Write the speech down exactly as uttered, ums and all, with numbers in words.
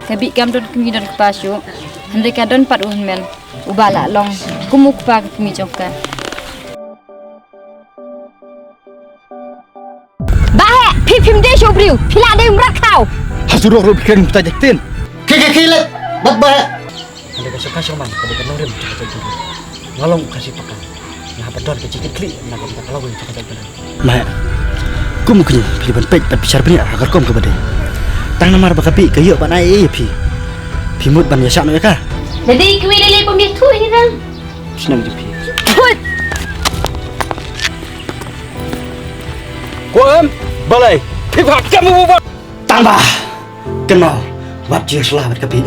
Ka Bih kam don kmie don kpa shuh. Hynrei ka don pat u hynmen uba la long kum u kpa ka kmie jong ka. Bah heh, phi phim dei shuh briew, phi la dei u mrad khaw. Ha surok ruh phi kren kumta, Jaktin. Khie khie khie leit bad bah heh. Hynrei ka shongkha shongman ka dei ka nongrim jong ka jaitbynriew. Nga long u Khasi paka, nga hap ban don ka jingkitkhlieh na ka bynta ka lawei jong ka jaitbynriew. Bah heh, kum u kñi phi ban peit bad bishar bniah ha ka rukom kaba dei. Tang namar ba ka Bih ka ïoh ban ai ei ïa phi, phi mut ban ïashah noh ïa ka? Lada dei kiwei lei lei bym ïathuh hi nang. Shnong jong phi. Thut! Ko em, balei phi phah kem u ba? Tang ba kynmaw, wat jingsla bad ka Bih.